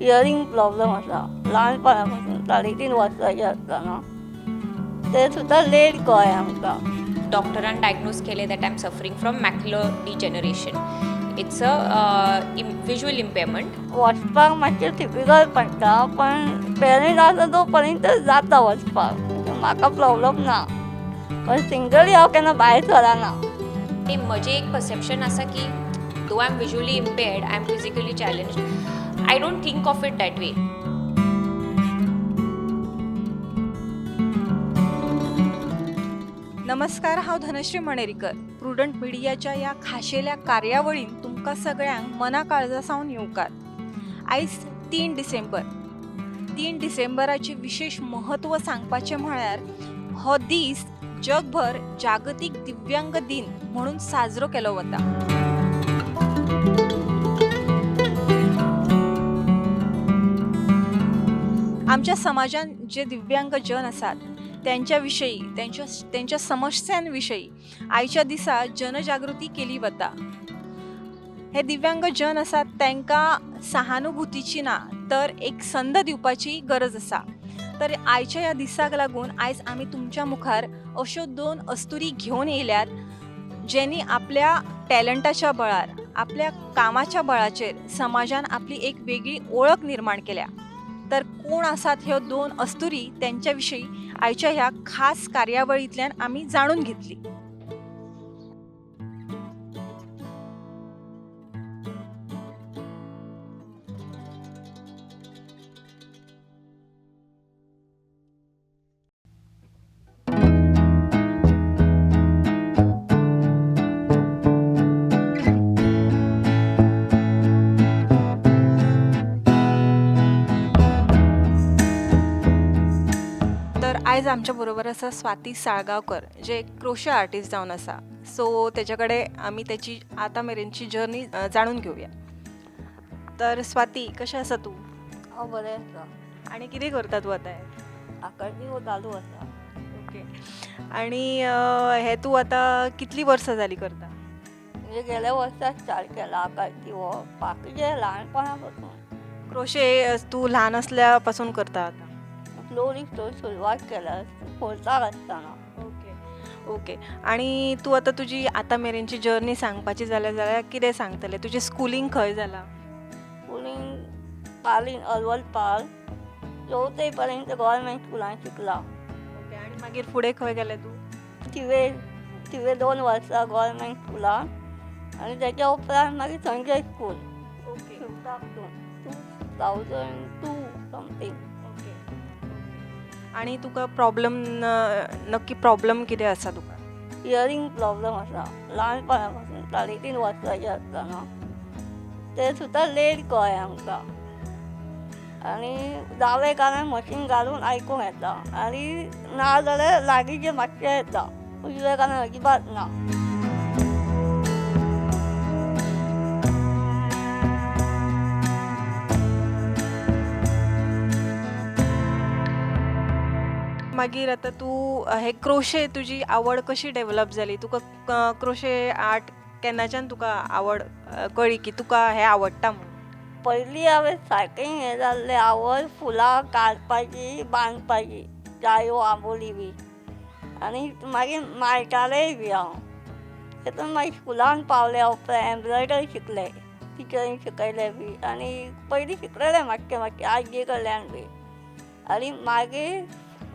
Hearing problem आसा ल्हानपणा पासून 3.5 वर्सांचे आसतना. ते सुद्दां लेट कळ्ळें आमकां. डॉक्टरान डायग्नोज केलें that I am suffering from macular degeneration. It's a visual impairment. वचपाक मातशें डिफिकल्ट पडटा, पण पेरंट्स आसा तो पर्यंत जाता वचपाक. म्हाका प्रॉब्लम ना, पण सिंगली हांव केन्ना भायर सरना. आनी म्हजें एक परसेप्शन आसा की though I am visually impaired, I am physically challenged, I don't think of it that way. नमस्कार, हांव धनश्री मणेरीकर. प्रुडंट मिडियाच्या ह्या खाशेल्या कार्यावळीन तुमकां सगळ्यांक मना काळजा सावन येवकार. आयज 3 डिसेंबर. 3 डिसेंबराचें विशेश म्हत्व सांगपाचें म्हळ्यार हो दीस जगभर जागतीक दिव्यांग दिन म्हणून साजरो केलो वता. आमच्या समाजान जे दिव्यांग जन आसात त्यांच्या विशयी, त्यांच्या समस्यांविषयी आयच्या दिसा जनजागृती केली वता. हे दिव्यांग जन आसात तांकां सहानुभूतीची ना तर एक संद दिवपाची गरज आसा. तर आयच्या ह्या दिसाक लागून आयज आमी तुमच्या मुखार अश्यो 2 अस्तुरी घेवन येयल्यात ज्यांनी आपल्या टॅलंटाच्या बळार, आपल्या कामाच्या बळाचेर समाजान आपली एक वेगळी ओळख निर्माण केल्या. तर कोण आसात ह्यो 2 अस्तुरी त्यांच्या विशीं आयच्या ह्या खास कार्यावळींतल्यान आमी जाणून घेतली. तर आयज आमच्या बरोबर आसा स्वाती साळगांवकर, जे क्रोशे आर्टिस्ट जावन आसा. सो तेच्या कडेन आमी तेची आतां मेरेनची जर्नी जाणून घेवया. तर स्वाती, कशें आसा तूं? हांव बरें आसा. आनी कितें करता तूं आतां? आकाशदिवो चालू आसा. ओके. आनी हें तूं आतां कितलीं वर्सां जालीं करता? म्हणजे गेल्या वर्सा स्टार्ट केला आकाशदिवो, बाकीचे ल्हानपणा पासून. क्रोशे तूं ल्हान आसल्या पासून करता आतां? स्लोली स्लोली सुरवात केल्या फोर्ताक आसतना. Okay okay. आनी तूं आतां तुजी आतां मेरेनची जर्नी सांगपाची जाल्यार जाल्यार कितें सांगतलें? तुजें स्कुलींग खंय जालां? स्कुलींग पालीन अलवल पाल चवथे पर्यंत गव्हर्मेंट स्कुलान शिकला. ओके. आनी मागीर फुडें खंय गेलें तूं? थिवे थिवे 2 वर्सां गव्हर्मेंट स्कुलान, आनी तेच्या उपरांत मागीर संजय स्कूल. ओके. फिफ्ताक 2002 समथींग. ओके. आनी तुका प्रॉब्लम, नक्की प्रॉब्लम कितें आसा तुका? हियरींग प्रॉब्लम आसा ल्हानपणा पासून 3.5 वर्सांचे आसतना. ते सुद्दां लेट कळ्ळें आमकां. आनी दावे कानार मशीन घालून आयकूंक येता, आनी ना जाल्यार लागींचें मातशें येता, उजव्या कानार अजिबात ना. मागीर आतां तूं हे क्रोशे तुजी आवड कशी डेवलप जाली? तुका क्रोशे आर्ट केन्नाच्यान तुका आवड कळ्ळी की तुका हें आवडटा म्हणून? पयलीं हांवें सायकलींग हें जाल्लें आवड फुलां काडपाची, बांदपाची, जायो आंबोली बी. आनी मागीर माळटालेंय बी हांव. तेतून मागीर स्कुलान पावल्या उपरांत एम्ब्रॉयडरी शिकलें, टिचरीन शिकयलें बी. आनी पयलीं शिकलेलें मातशें मातशें आजये कडल्यान बी. आनी मागीर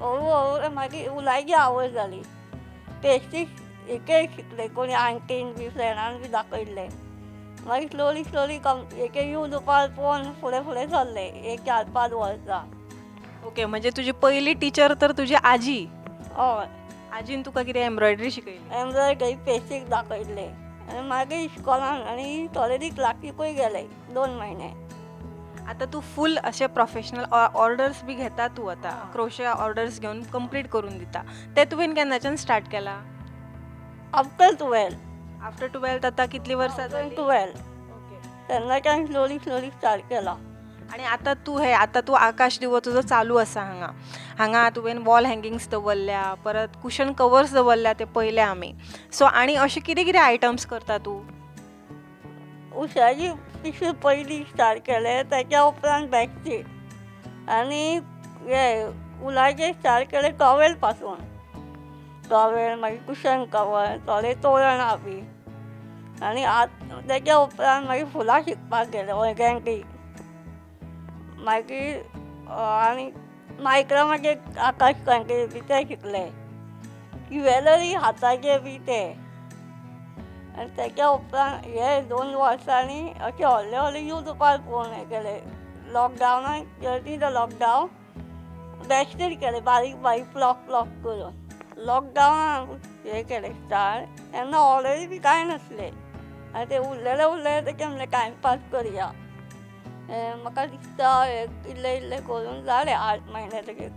हळू हळू मागीर उलायची आवड जाली. पेस्ट्री एक एक शिकले, कोणी आंटीन बी फ्रेंडान बी दाखयल्लें. मागीर स्लोली स्लोली कम एक युट्यूबार पळोवन फुडें फुडें सरलें एक 4-5 वर्सां. ओके. म्हणजे तुजी पयली टिचर तर तुजी आजी? हय. आजीन तुका कितें एम्ब्रॉयडरी शिकयली? एम्ब्रॉयडरी पेस्ट्रीक दाखयल्लें. आनी मागीर इस्कॉलान आनी थोडे दीस क्लासीकूय गेले 2 म्हयने. आतां तूं फूल अशें प्रोफेशनल ऑर्डर्स बी घेता तूं आतां? क्रोशे ऑर्डर्स घेवन कंप्लीट करून दिता. तें तुवें केन्नाच्यान स्टार्ट केलां? After 12. After 12 आतां कितलीं वर्सां जालीं? 12. ओके. तेन्नाच्यान स्लोली स्लोली स्टार्ट केलां. आनी आतां तूं हे आतां तूं आकाश दिवो तुजो चालू आसा हांगा. हांगा तुवें वॉल हँगिंग्स दवरल्या, परत कुशन कवर्स दवरल्या, ते पळयल्या आमी. सो आनी अशें कितें कितें आयटम्स करता तूं? उशाची पिशवी पयली स्टार्ट केले, त्याच्या उपरांत बेडशीट आनी हे वुलाचे स्टार्ट केले टॉवेल पासून. टॉवेल, मागीर कुशन कवर, थोडे तोरणां बी. आनी आत तेच्या उपरांत मागीर फुलां शिकपाक गेले, ऑर्गेनीक. मागीर आनी मायक्रमाचे आकाश कंदील बी ते शिकले, ज्वेलरी हाताचे बी ते. आनी तेच्या उपरांत हे 2 वर्सांनी अशें व्हडले व्हडले युट्यूबार पळोवन हें केलें. लॉकडावनान, ड्युरींग the lockdown bedsheet केले बारीक बारीक ब्लॉक ब्लॉक करून. लॉकडावनान हें केलें स्टार्ट. तेन्ना ऑर्डरी बी कांय नासले आनी ते उरलेले उरलेले तेचे म्हणलें टायमपास करया. हें म्हाका दिसता हें इल्लें इल्लें करून जालें, 8 म्हयने तरी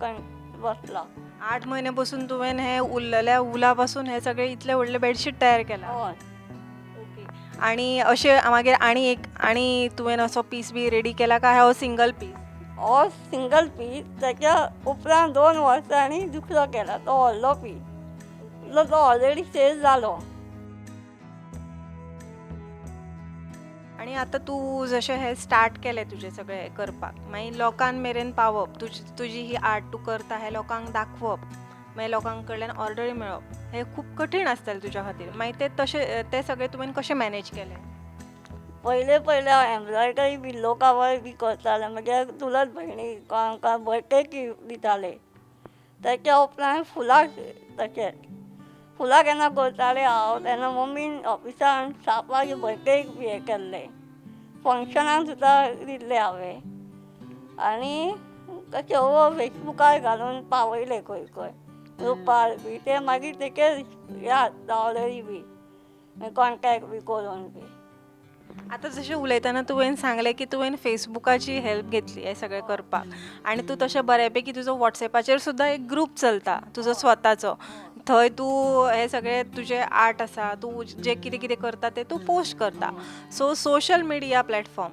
बसलां. 8 म्हयने बसून तुवें हे उरलेल्या वुला पासून हे सगळे इतले व्हडले बेडशीट तयार केला? हय. ओके, आणि अशें मागीर आनी एक आनी तुवें असो पीस बी रेडी केला काय हो सिंगल पीस? हो सिंगल पीस. तेच्या उपरांत 2 वर्सांनी दुसरो केला, तो व्हडलो पीस. तो ऑलरेडी सेल जालो. आणि आतां तूं जशें हें स्टार्ट केलें तुजें सगळें हें करपाक, मागीर लोकां मेरेन पावप, तुजी ही आर्ट तूं करता हें लोकांक दाखोवप, मागीर लोकां कडल्यान ऑर्डरी मेळप हें खूब कठीण आसतलें तुज्या खातीर. मागीर तें तशें तें सगळें तुवें कशें मॅनेज केलें? पयले पयले हांव एम्ब्रॉयडरी पिलो कवर बी करतालें. म्हज्या चुलत भयणी कोणाक बर्थडे गिफ्ट दिताले. तेच्या उपरांत फुलां, तशेंच फुलां केन्ना करतालें हांव तेन्ना मम्मीन ऑफिसान स्टाफाक बर्थडे बी हें केल्लें. फंक्शनाक सुद्दां दिल्लें हांवें. आनी कशें वो फेसबुकार घालून पावयलें खंय खंय ग्रुपार बी. ते मागीर तेचे हे हाडटा ऑर्डरी बी, कॉन्टेक्ट बी करून बी. आतां जशें उलयतना तुवें सांगलें की तुवें फेसबुकाची हेल्प घेतली हें सगळें करपाक आनी तूं तशें बऱ्यापैकी तुजो वॉट्सॅपाचेर सुद्दां एक ग्रूप चलता तुजो स्वताचो. थंय तूं हे सगळे तुजे आर्ट आसा, तूं जें कितें कितें करता तें तूं पोस्ट करता. सो सोशल मिडिया प्लॅटफॉर्म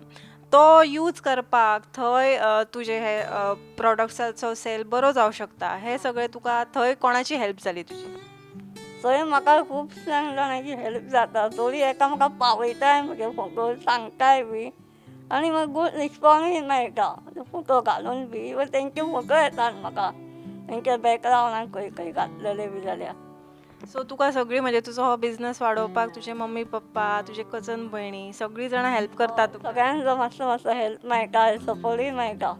तो यूज करपाक थंय तुजे हे प्रॉडक्ट्साचो सेल बरो जावं शकता. हें सगळें तुका थंय कोणाची हेल्प जाली तुजी? थंय म्हाका खूब जाणांची हेल्प जाता. थोडीं एकामेकांक पावयताय, म्हजे फोटो सांगताय बी आनी मागीर गूड रिस्पोन्सूय मेळटा. फोटो घालून बी तेंचे फोटो येतात म्हाका, तेंच्या बॅकग्रावंडान खंय खंय घातलेले बी जाल्यार. सो तुका सगळी म्हणजे तुजो हो बिझनस वाडोवपाक तुजे मम्मी पप्पा, तुजे कजन भयणी सगळीं जाणां हेल्प करतात तुका? सगळ्यांचो मातसो मातसो हेल्प मेळटा, सपोर्टूय मेळटा.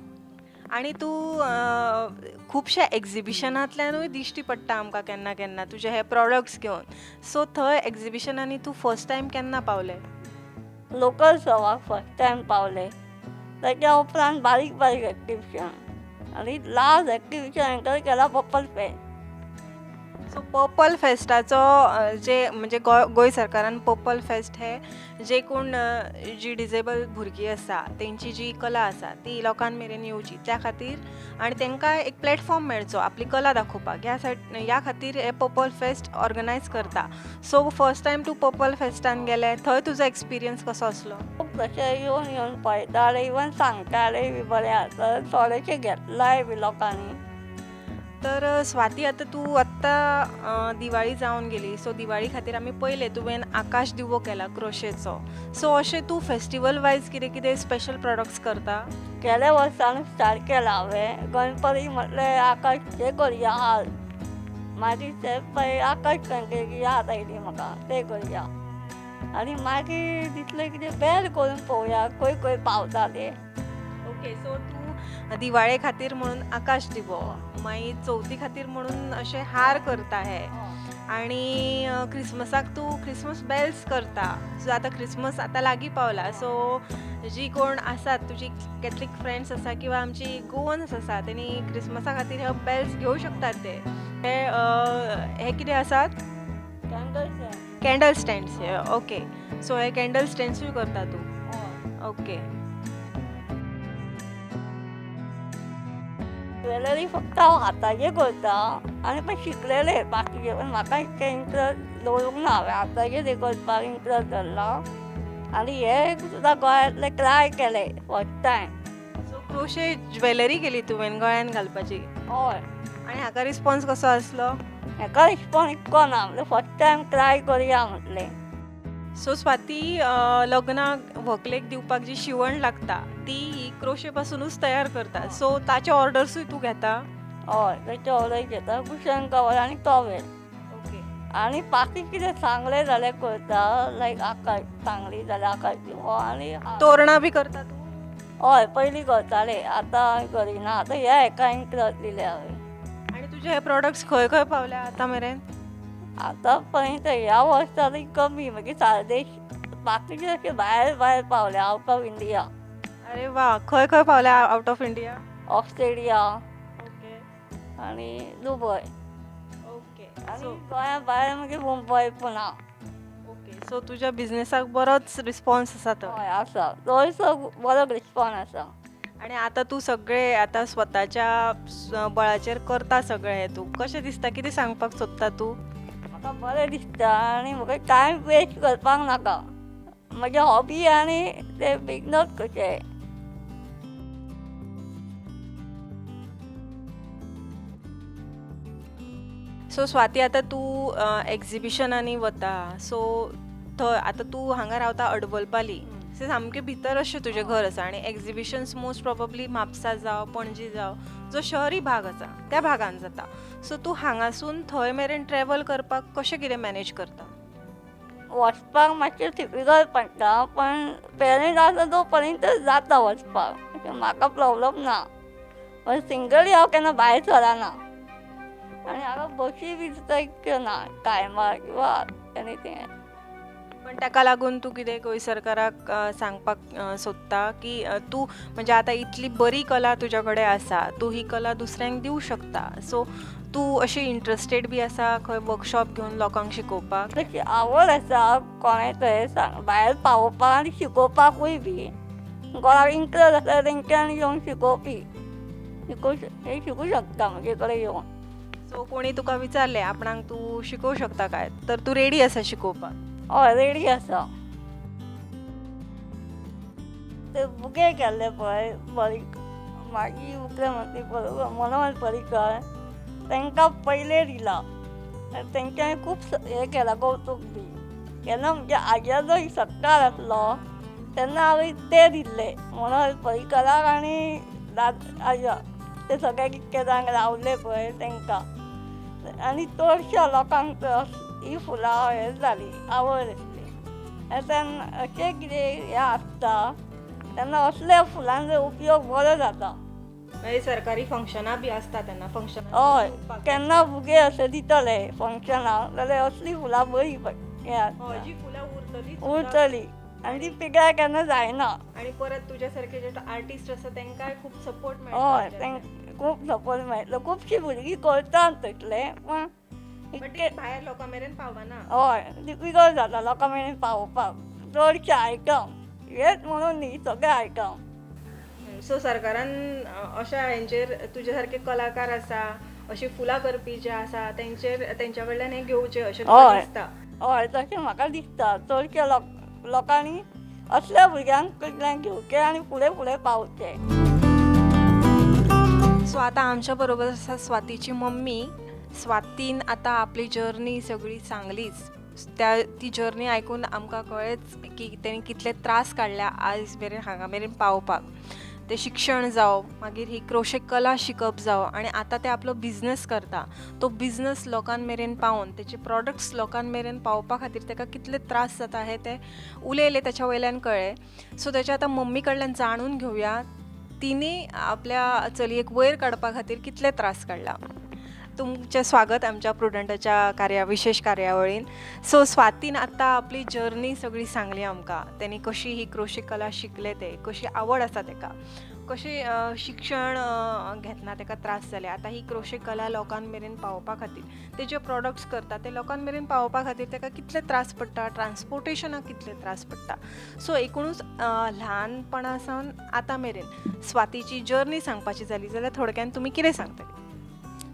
आनी तूं खुबश्या एग्जिबिशनांतल्यानूय दिश्टी पडटा आमकां केन्ना केन्ना तुजे हे प्रॉडक्ट्स घेवन. सो थंय एग्जिबिशनांनी तूं फर्स्ट टायम केन्ना पावलें? लोकोत्सवाक फर्स्ट टायम पावले. तेच्या उपरांत बारीक बारीक एक्जिबिशन आनी लास्ट एक्जिबिशन एंटर केला पर्पल फेस्ट. सो पर्पल फेस्टाचो जे म्हणजे गोंय सरकारान पर्पल फेस्ट हे जे कोण जी डिजेबल भुरगीं आसा तेंची जी कला आसा ती लोकां मेरेन येवची त्या खातीर आनी तांकां एक प्लॅटफॉर्म मेळचो आपली कला दाखोवपाक ह्या खातीर हे पर्पल फेस्ट ऑर्गनायज करता. सो फर्स्ट टायम तूं पर्पल फेस्टान गेलें, थंय तुजो एक्सपिरियन्स कसो आसलो? खूब तशे येवन येवन पळयताले, इवन सांगताले बी बरें आसा, थोडेशे घेतलाय बी लोकांनी. तर स्वाती, आतां तूं आत्तां दिवाळी जावन गेली. सो दिवाळी खातीर आमी पळयलें तुवें आकाश दिवो केला क्रोशेचो. सो अशें तूं फेस्टिवल वायज कितें कितें स्पेशल प्रोडक्ट्स करता? गेल्या वर्सान स्टार्ट केला हांवें. गणपती म्हटलें आकाश हें करया हार. मागीर ते पळय आकाश कंदील याद आयली म्हाका, ते करया. आनी मागीर दिसलें कितें बेल करून पळोवया खंय खंय पावता ते. ओके, सो तूं दिवाळे खातीर म्हणून आकाश दिवो, मागीर चवथी खातीर म्हणून अशे हार करता हे आनी क्रिसमसाक तूं क्रिसमस बेल्स करता. सो आतां क्रिसमस आतां लागीं पावला. सो जी कोण आसात तुजी कॅथलीक फ्रेंड्स आसा किंवा आमची गोवन्स आसा, तेणी क्रिसमसा खातीर हे बेल्स घेवं शकतात. ते हे हे कितें आसात? कॅन्डल्स. कॅन्डल स्टँड्स हे. ओके, सो हे कॅन्डल स्टँड्सूय करता तूं? ओके. ज्वेलरी फक्त हांव हाताचेर करता आनी पण शिकलेले बाकीचे, पण म्हाका इतकें इंट्रस्ट दवरूंक ना. हांवें हाताचेर तें करपाक इंट्रस्ट धरला आनी हे सुद्दां गोंयांतले ट्राय केले first time. So crochet jewellery केली तुवें गळ्यान घालपाची? हय. आनी हाका रिस्पॉन्स कसो आसलो? हेका रिस्पॉन्स इतको ना, म्हणजे फर्स्ट टायम ट्राय करुया म्हटलें. सो स्वाती, लग्नाक व्हंकलेक दिवपाक जी शिवण लागता ती ही क्रोशे पासुनूच तयार करता, सो ताचे ऑर्डर्सूय तूं घेता? हय, तेचे ऑर्डर घेता, कुशन कवर आनी टॉवेल. ओके. आनी बाकी कितें सांगलें जाल्यार करता, लायक आकाश सांगली जाल्यार आकाश हो आनी तोरणां बी करता तूं? हय, पयलीं करतालें, आतां करिना. आतां ह्या हेका इंट्रस्ट दिलें हांवें. आनी तुजे हे प्रोडक्ट्स खंय खंय पावल्या आतां मेरेन? आतां पर्यंत ह्या वर्सा तरी कमी, मागीर सारदेश, बाकीचे अशे भायर भायर पावले, आवट ऑफ इंडिया. अरे वा, खंय खंय पावल्या out of India? Australia. Okay. आनी दुबय. ओके. आनी गोंया भायर मागीर मुंबय, पुना. ओके, सो तुज्या बिझनेसाक बरोच रिस्पॉन्स आसा तर? हय आसा, चडसो बरो रिस्पॉन्स आसा. आनी आतां तूं सगळें आतां स्वताच्या बळाचेर करता सगळें हें, तूं कशें दिसता, कितें सांगपाक सोदता तूं? म्हाका बरें दिसता आनी म्हाका टायम वेस्ट करपाक नाका, म्हजे हॉबी आनी ते बिजनस कशें. सो स्वाती, आतां तूं एग्जिबिशनांनी वता, सो थंय आतां तूं हांगा रावता अडवलपाली, सो सामकें भितर अशें तुजें घर आसा आनी एग्जिबिशन्स मोस्ट प्रोबेबली म्हापसा जावं पणजी जावं जो शहरी भाग आसा त्या भागान जाता, सो तूं हांगासून थंय मेरेन ट्रॅवल करपाक कशें कितें मॅनेज करता? वचपाक मातशें डिफिकल्ट पडटा, पण पेरंट्स आसा तो पर्यंत जाता वचपाक, म्हाका प्रोब्लम ना. पण सिंगली हांव केन्ना भायर सरना आनी हांगा बशी बी सुद्दां इतक्यो ना टायमार किंवा एनीथींग. पण ताका लागून तूं कितें गोंय सरकाराक सांगपाक सोदता की तूं म्हणजे आतां इतली बरी कला तुज्या कडेन आसा, तूं ही कला दुसऱ्यांक दिवं शकता, सो तूं अशी इंट्रस्टेड बी आसा खंय वर्कशॉप घेवन लोकांक शिकोवपाक? तशी आवड आसा कोणें थंय भायर पावोवपाक आनी शिकोवपाकूय बी कोणाक इंट्रस्ट आसा तेंच्यांनी येवन शिकोवपी, शिकूं शकता म्हजे कडेन येवन. सो कोणी तुका विचारलें आपणाक तूं शिकोवंक शकता काय, तर तूं रेडी आसा शिकोवपाक? हय, रेडी आसा. ते बुके केल्ले पळय मागीर मुख्यमंत्री मनोहर पर्रीकर तांकां पयलें दिलां, तेंच्यांनी खूब हें केलां कौतूक बी. केन्ना म्हज्या आज्याचो सत्कार आसलो तेन्ना हांवें तें दिल्लें मनोहर पर्रीकराक आनी आज्या, ते सगळे कितके जाण रावले पळय तांकां. आनी चडश्या लोकांक ही फुलां हें जाली आवड आसली. आनी तेन्ना अशें कितें हें आसता तेन्ना असल्या फुलांचो उपयोग बरो जाता. मागीर सरकारी फंक्शनां बी आसता तेन्ना फंक्शनां? हय, केन्ना भुरगे अशें दितले फंक्शनाक जाल्यार असलीं फुलां बरीं हें आसता, जी फुलां उरतली उरतली आनी ती पिकाय केन्ना जायना. आनी परत तुज्या सारके जे आर्टिस्ट आसा तांकांय खूब सपोर्ट मेळटा. हय, तांकां खूब सपोर्ट मेळटलो. खुबशीं भुरगीं करतात तसलें, पूण इतकें भायर लोकां मेरेन पावना. हय, डिफिकल्ट जाता लोकां मेरेन पावोवपाक चडशे आयटम, हेच म्हणून न्ही सगळे आयटम. सो सरकारान अशा हेंचेर तुजे सारके कलाकार आसा, अशी फुलां करपी जे आसा तेंचेर तेंच्या कडल्यान हें घेवचें अशें तुका दिसता? हय, तशें म्हाका दिसता. चडशे लोकांनी असल्या भुरग्यांक कडल्यान घेवचें आनी फुडें फुडें पावचें. सो आतां आमच्या बरोबर आसा स्वातीची मम्मी. स्वातीन आतां आपली जर्नी सगळी सांगलीच, त्या ती जर्नी आयकून आमकां कळ्ळेंच की तेणी कितले त्रास काडल्या आयज मेरेन हांगा मेरेन पावपाक. तें शिक्षण जावं, मागीर ही क्रोशे कला शिकप जावं, आनी आतां ते आपलो बिजनस करता, तो बिजनस लोकां मेरेन पावोवन तेचे प्रोडक्ट्स लोकां मेरेन पावोवपा खातीर ताका कितले त्रास जाता हे ते उलयले ताच्या वयल्यान कळ्ळें. सो तेच्या आतां मम्मी कडल्यान जाणून घेवया तिने आपल्या चलयेक वयर काडपा खातीर कितले त्रास काडला. तुमचें स्वागत आमच्या प्रुडंटाच्या विशेश कार्यावळीन. सो स्वातीन आतां आपली जर्नी सगळी सांगली आमकां, तेणी कशी ही क्रोशे कला शिकले, ते कशी आवड आसा तेका, कशें शिक्षण घेतना तेका त्रास जाले, आतां ही क्रोशे कला लोकां मेरेन पावोवपा खातीर ते जे प्रोडक्ट्स करता ते लोकां मेरेन पावोवपा खातीर तेका कितले त्रास पडटा, ट्रान्सपोर्टेशनाक कितले त्रास पडटा. सो एकुणूच ल्हानपणा सावन आतां मेरेन स्वातीची जर्नी सांगपाची जाली जाल्यार थोडक्यान तुमी कितें सांगतली?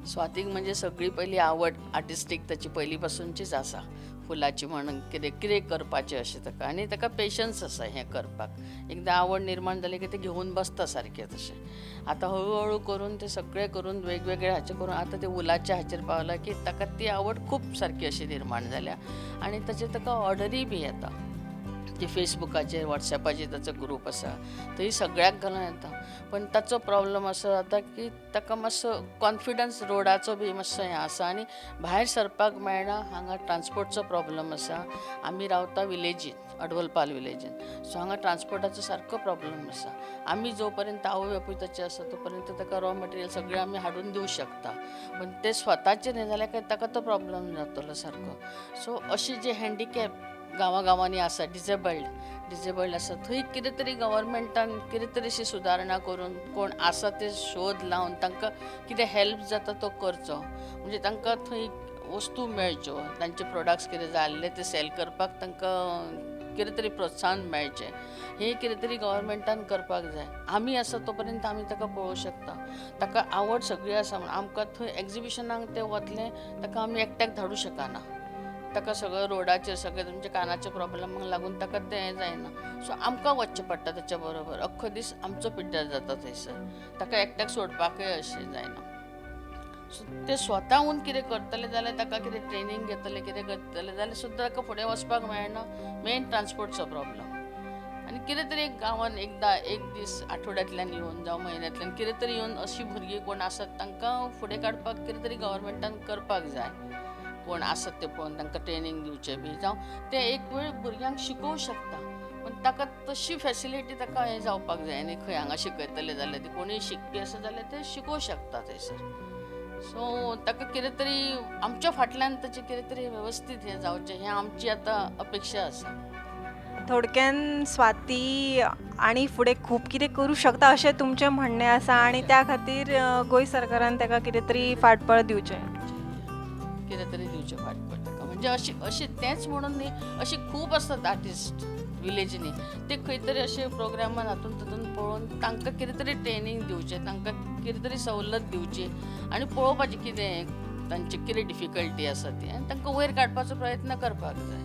स्वातीक म्हणजे सगळी पयली आवड आर्टिस्टीक ताची पयली पासूनचीच आसा, फुलाची म्हण कितें कितें करपाचें अशें ताका, आनी ताका पेशन्स आसा हें करपाक. एकदां आवड निर्माण जाली की तें घेवन बसता सारकें तशें. आतां हळू हळू करून तें सगळें करून वेगवेगळे हाचें करून आतां तें वुलाच्या हाचेर पावलां की ताका ती आवड खूब सारकी अशी निर्माण जाल्या आनी ताचेर ताका ऑर्डरीय बी येता. जे फेसबुकाचेर वॉट्सॅपाचेर ताचो ग्रूप आसा थंय सगळ्याक घालून येता. पण ताचो प्रॉब्लम असो जाता की ताका मातसो कॉन्फिडन्स रोडाचो बी मातसो हें आसा आनी भायर सरपाक मेळना. हांगा ट्रान्सपोर्टचो प्रॉब्लम आसा. आमी रावता विलेजीन, अडवलपाल विलेजीन, सो हांगा ट्रान्सपोर्टाचो सारको प्रॉब्लम आसा. आमी जो पर्यंत आवय बापूय ताचे आसा तो पर्यंत ताका रॉ मटेरियल सगळें आमी हाडून दिवं शकता, पण ते स्वताचेर हें जाल्यार ताका तो प्रॉब्लम जातलो सारको. सो अशे जे हँडिकॅप गांवां गांवांनी आसा, डिजेबल्ड आसा, थंय कितें तरी गव्हर्मेंटान कितें तरी अशी सुदारणा करून कोण आसा ते शोध लावन तांकां कितें हेल्प जाता तो करचो. म्हणजे तांकां थंय वस्तू मेळच्यो, तांचे प्रोडक्ट्स कितें जाल्ले ते सेल करपाक तांकां कितें तरी प्रोत्साहन मेळचें. हें कितें तरी गव्हर्मेंटान करपाक जाय. आमी आसा तो पर्यंत आमी ताका पळोवंक शकता. ताका आवड सगळी आसा म्हूण आमकां थंय एग्जिबिशनाक तें वतलें, ताका आमी एकट्याक धाडूं शकना. ताका सगळं रोडाचेर सगळें तुमच्या कानाच्या प्रॉब्लमाक लागून ताका तें हें जायना. सो आमकां वचचें पडटा ताच्या बरोबर. अख्खो दीस आमचो पिड्ड्यार जाता थंयसर. ताका एकट्याक सोडपाकय अशें जायना. सो ते स्वताहून कितें करतले जाल्यार ताका कितें ट्रेनींग घेतले कितें करतले जाल्यार सुद्दां ताका फुडें वचपाक मेळना. मेन ट्रान्सपोर्टचो प्रॉब्लम. आनी कितें तरी एक गांवान एकदां एक दीस आठवड्यांतल्यान येवन जावं म्हयन्यांतल्यान कितें तरी येवन अशीं भुरगीं कोण आसात तांकां फुडें काडपाक कितें तरी गव्हर्मेंटान करपाक जाय. कोण आसत ते पळोवन तांकां ट्रेनींग दिवचें बी, जावं ते एक वेळ भुरग्यांक शिकोवंक शकता, पूण ताका तशी फेसिलिटी ताका हें जावपाक जाय. आनी खंय हांगा शिकयतले जाल्यार ते कोणूय शिकपी आसा जाल्यार ते शिकोवंक शकता थंयसर. सो ताका कितें तरी आमच्या फाटल्यान ताचें कितें तरी वेवस्थीत हें जावचें हें आमची आतां अपेक्षा आसा. थोडक्यान स्वाती आनी फुडें खूब कितें करूं शकता अशें तुमचें म्हणणें आसा आनी त्या खातीर गोंय सरकारान ताका कितें तरी फाटबळ दिवचें, कितें तरी दिवचें फाटबळ ताका. म्हणजे अशें अशें तेंच म्हणून न्ही, अशें खूब आसतात आर्टिस्ट विलेजींनी, ते खंय तरी अशे प्रोग्रामान हातून तातून पळोवन तांकां कितें तरी ट्रेनींग दिवचें, तांकां कितें तरी सवलत दिवची आनी पळोवपाचें कितें तांची कितें डिफिकल्टी आसा ती आनी तांकां वयर काडपाचो प्रयत्न करपाक जाय.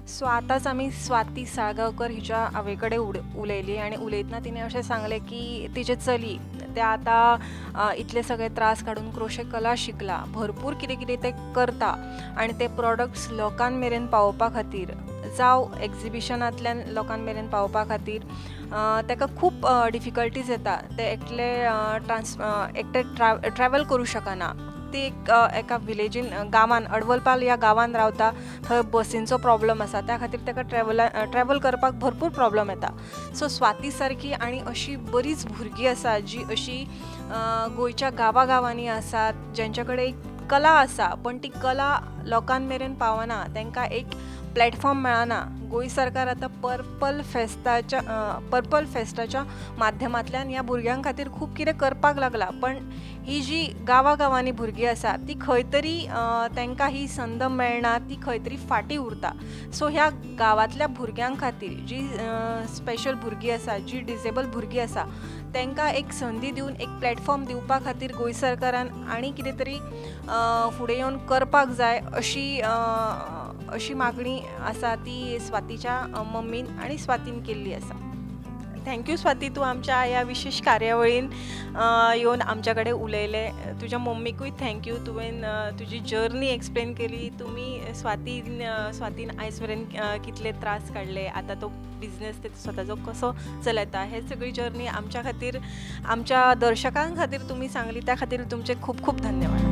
सो आतांच आमी स्वाती साळगांवकर हिच्या आवय कडेन उलयली आनी उलयतना तिणें अशें सांगलें की तिचें चली तें आतां इतले सगळे त्रास काडून क्रोशे कला शिकला, भरपूर कितें कितें तें करता आनी ते प्रोडक्ट्स लोकां मेरेन पावोवपा खातीर जावं एग्जिबिशनांतल्यान लोकां मेरेन पावोवपा खातीर ताका खूब डिफिकल्टीज येता. तें एकलें एकटें ट्रॅवल करूं शकना. ती एक एका विलेजीन गांवान अडवलपाल ह्या गांवान रावता, थंय बसींचो प्रॉब्लम आसा, त्या खातीर ताका ट्रॅवल करपाक भरपूर प्रॉब्लम येता. सो स्वाती सारकी आनी अशी बरीच भुरगीं आसा जी अशी गोंयच्या गांवा गांवांनी आसात, जेंच्या कडेन एक कला आसा पण ती कला लोकां मेरेन पावना, तांकां एक प्लॅटफॉर्म मेळना. गोंय सरकार आतां पर्पल फेस्टाच्या माध्यमांतल्यान ह्या भुरग्यां खातीर खूब कितें करपाक लागला, पण ही जी गांवा गांवांनी भुरगीं आसा ती खंय तरी तांकां ही संद मेळना, ती खंय तरी फाटीं उरता. सो ह्या गांवांतल्या भुरग्यां खातीर जी स्पेशल भुरगीं आसा, जी डिजेबल भुरगीं आसा, तांकां एक संदी दिवन एक प्लॅटफॉर्म दिवपा खातीर गोंय सरकारान आनी कितें तरी फुडें येवन करपाक जाय अशी अशी मागणी आसा ती स्वातीच्या मम्मीन आनी स्वातीन केल्ली आसा. Thank you Swati, तूं आमच्या ह्या विशेश कार्यावळीन येवन आमच्या कडेन उलयलें. तुज्या मम्मीकूय thank you, तुवें तुजी जर्नी एक्सप्लेन केली. तुमी स्वातीन आयज मेरेन कितले त्रास काडले, आतां तो बिजनेस ते स्वताचो कसो चलयता, हे सगळी जर्नी आमच्या खातीर, आमच्या दर्शकां खातीर तुमी सांगली, त्या खातीर तुमचे खूब खूब धन्यवाद.